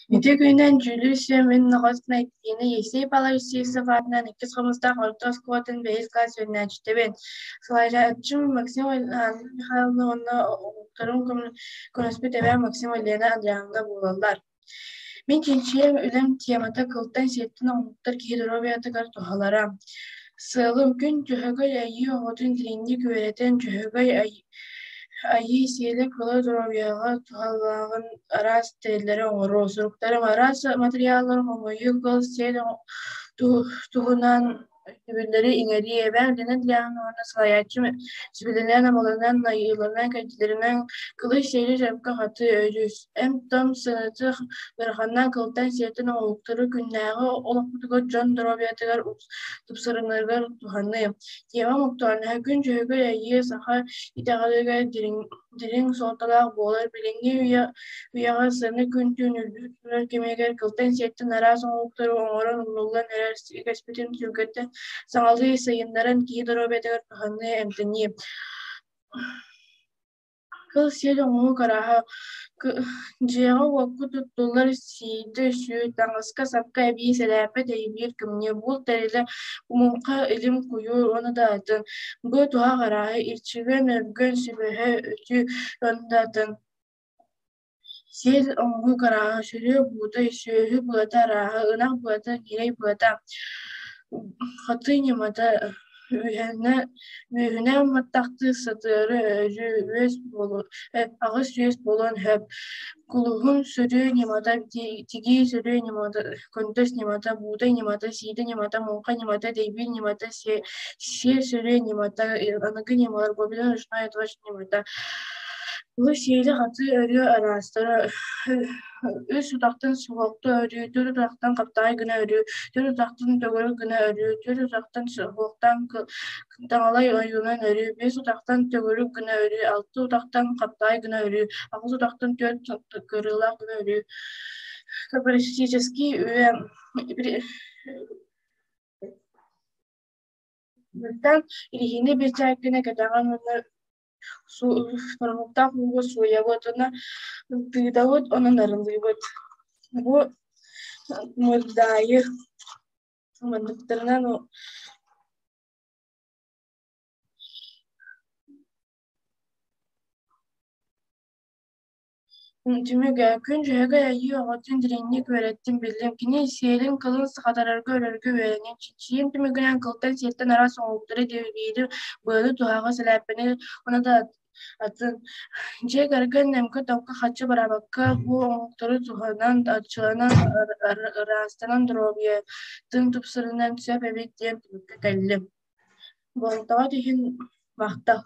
Ити күнүнэн дьүүллүүр сүбэ мин Ноҕос Айталина Евсей Павлович Сивцев аатынан иккис Хомустаах орто оскуолатын бэһис кылаас үөрэнээччитэбин. Салайааччым Максим Анна Михайловна уонна оҕолорум көмөлөспүт эбээм Максим Елена Андриановна буолаллар. Мин чинчийэр үлэм темата кылтан-сиэттэн оҥоһуктар киһи доруобуйатыгар туһалара. Сыалым күн Дьөһөгөй Айыы оҕотун дириҥник үөрэтэн Дьөһөгөй Айыы сиэлэ-кыла доруобуйаҕа туһалааҕын араас тэриллэри оҥоруу, суруктарым араас матырыйааллары хомуйуу, кыл-сиэл туһунан өйдөбүллэри иҥэрии, эбээм Лена Андреевна уонна салайааччым сүбэлэринэн-амаларынан, айыыларынан-кэрдиилэринэн кылы-сиэли сөпкө хатыы өрүс, эмп-том сыаната ыараханынан кылтан-сиэртэн оҥоһуктары күннээҕи олохпутугар дьон доруобуйатыгар тупсарынарыгар туһаныы. Темам актуальнаһа күн Дьөһөгөй Айыы саха итэҕэлигэр дириҥ суолталаах буолар. Билиҥҥи үйэҕэ сыана күн-түүн үрдүү турар кэмигэр кылтан-сиэттэн араас оҥоһуктары оҥорон умнуллан эрэр үгэспитин сүргэттэн саҥалыы сайыннаран киһи доруобуйатыгар туһаныы, эмтэнии. Кыл-сиэл оҥоһук арааһа дьиэҕэ-уокка туттуллар сиидэ, сүөт, таҥаска-сапка эбии сэлээппэ, тэйбиир кымньыы, булт тэрилэ, муҥха, илим, куйуур уонна да атын. Бу туһах арааһа иччигэн, өлгөн, сүбэһэ, үтүө уонна да атын. Сиэл оҥоһук арааһа сүрүө буутай, сүөһү быата арааһа, ынах быата, ньирэй быата, хатыы ньымата үөһүнэн баттахтыы сытыары өрүү үөс аҕыс үөс буолуон сөп. Кулуһун сүрү ньымата, тигии сүрү ньымата, көнтөс ньымата, буутай ньымата, сиидэ ньымата, муҥха ньымата, дэйбиир ньымата, сиэр сүрү ньымата, аныгы ньымалар, гобелен ручной отводчик ньымата. Бу сиэли хатыы өрүү араастара үс утахтан суһуохтуу өрүү, түөрт утахтан хаптаҕай гына өрүү, түөрт утахтан төгүрүк гына өрүү, түөрт утахтан суһуохтаан таҥалай ойуунан өрүү, биэс утахтан төгүрүк гына өрүү, алта утахтан хаптаҕай гына өрүү, аҕыс утахтан түөрт кырыылаах гына өрүү. Капиталистический үйэ Мантан илиһини бирчээккинэ кэтэҕин уонна Хормуктаах ууга сууйабыт уонна тыытабыт уонна нарылыыбыт. Бу мырдаайы манныктарынан Түмүгэ күн Дьөһөгөй Айыы оҕотун дириҥник үөрэттим, биллим. Кини сиэлин-кылын хатарарга, өрөргө үөрэнэн, чинчийэн түмүгүнэн кылтан-сиэттэн араас оҥоһуктары дэбиири, быаны, туһаҕы, сэлээппэни уонна да атын. Дьиэ кэргэн эмкэ-топко харчы бараабакка, бу оҥоһуктары туһанан, арчыланан, ыраастанан доруобуйатын тупсарынан сөп эбит диэн түмүккэ кэллим. Болҕомтоҕут иһин махтал.